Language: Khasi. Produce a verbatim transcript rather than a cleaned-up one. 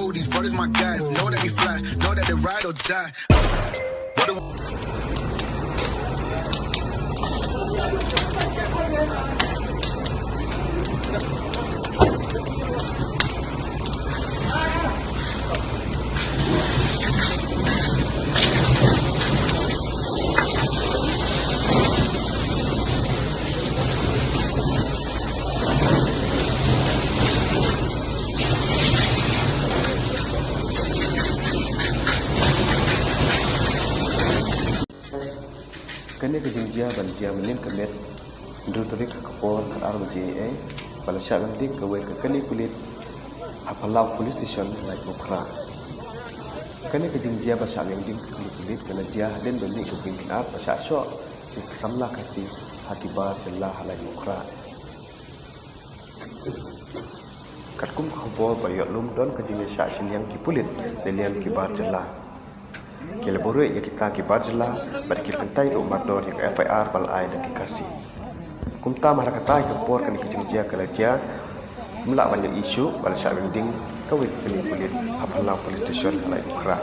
These brothers my guys, know that we fly, know that they ride or die. Kane ka jingjia ban jia mynnin ka miet, hynriew tarik ha ka por khatar baje, eh, ba la shah biang ding kawei ka kali pulit ha Phalang Police Station, Laitumkhrah. Kane ka jingjia ba shah biang ding ka kali pulit ka la jia hadien ba mih ka bynta ba shah shoh ïa ki samla Khasi ha ki bar jylla ha Laitumkhrah. Katkum ka khubor ba ïoh lum, don ka jingïaishah shiliang ki pulit na liang ki bar jylla. Ki la buhrieh ïa kita ki bar jylla bad ki la kyntait ruh mardor ïa ka F I R ba la ai da ki Khasi. Kumta markata ïa ka por kane ka jingjia ka la jia, ym lah ban ïohi shuh ba la shah biang ding kawei ka kali pulit ha Phalang Police Station ha Laitumkhrah.